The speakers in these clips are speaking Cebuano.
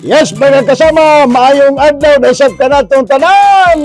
Yes, mga kasama, maayong adlaw na isab kanatong tanan.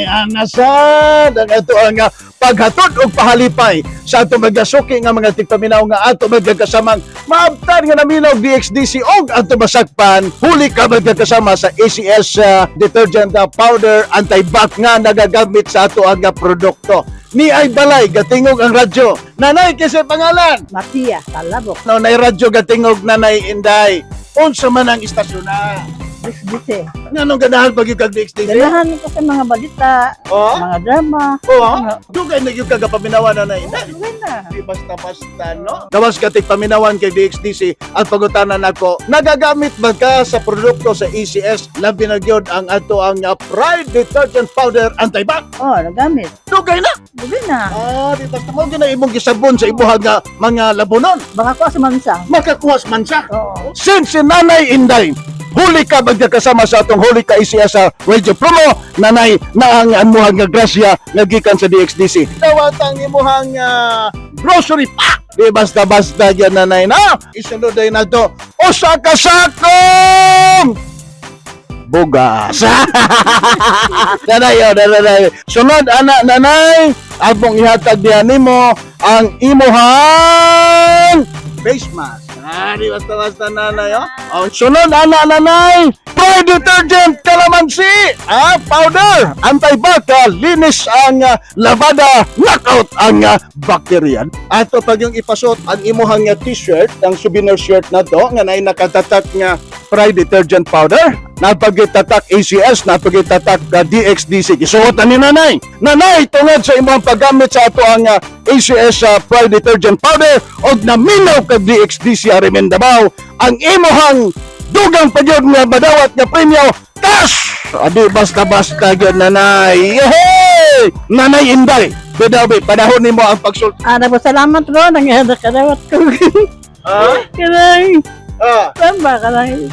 Anasad ang ato ang paghatod og pahalipay sa ato magasuki nga mga tigpaminaw nga ato magkakasamang maabtan nga naminaw DXDC og ato masakpan huli ka magkakasama sa ACS detergent powder anti-bac nga nagagamit sa ato ang produkto. Ni ay balay gatingog ang radyo. Nanay, kasi pangalan? Matia, Talabok. No, nay radyo gatingog, Nanay Inday. Unsa man ang istasyon na? Dise. Nganong ganahan pag kag DXDC? Ganahan ko sa mga balita, mga drama. Oo. Dugay na gyud ka gapaminawan, Nanay Inday. Dugay na. Di basta-basta, no? Gawas ka paminawan kay DXDC at pagutanan nako, nagagamit ba ka sa produkto sa ECS? Labi na gyud ang ato ang Pride Detergent Powder Anti-Bac. Oh, nagamit. Dugay na. Dugay na. Ah, di basta mo gyud na imong gisabon sa imuha nga mga labonon. Baka ko sa mansa. Makakuha sa mansa. Oo. Since si Nanay Inday, huli ka magkakasama sa atong Huli Ka ECS sa radio promo, Nanay, na ang amuhang nga grasya nga gikan sa DXDC. Dawatang imuhang grocery pa! Di basta-basta yan, Nanay, na. Isunod ay na to. Usa ka sakong bugas. Nanay, oh, nanay. Sunod, ana, nanay, among ihatag diha nimo ang imuhang face mask. Ah, di basta-basta, nanay, oh. Oh, sunod, ana, nanay, Pride detergent kalamansi, powder, anti-bac, linis ang lavada, knockout ang bakterya. Ato pag yung ipasot ang imuhang t-shirt, ang souvenir shirt na to, nga nay nakatatak nga Pride detergent powder, napagitatak ACS, napagitatak DXDC. Gisuot na ni nanay. Nanay, tungod sa imong paggamit sa ato ang ACS Pride detergent powder og naminaw kag DXDC ari Mindanao, ang imuhang dugang pagyud nga madawat nga premyo cash. Adi basta-basta gyud, nanay. Yehey! Nanay Inday, Bedawi, panahon nimo ang pagsulti. Ah, nagpasalamat ro, nangyari kadawat ko. Ah? Kanang, Ah, saan ba? Kanang,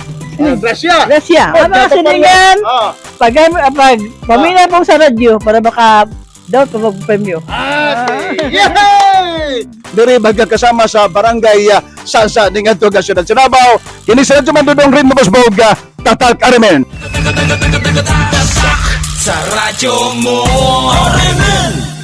grasya. Grasya. Oh, Ano ang siningan? Ah. Pag, pag, pamina pong sa radyo, para baka daw pa magpremyo. Okay. Yay! Diri magkakasama sa barangay Sansa ning adto ga siyudad sa Davao. Kini sa radyo Mandudong rin mabusbog Tatak Arimen. Sa radyo mo. Oremen!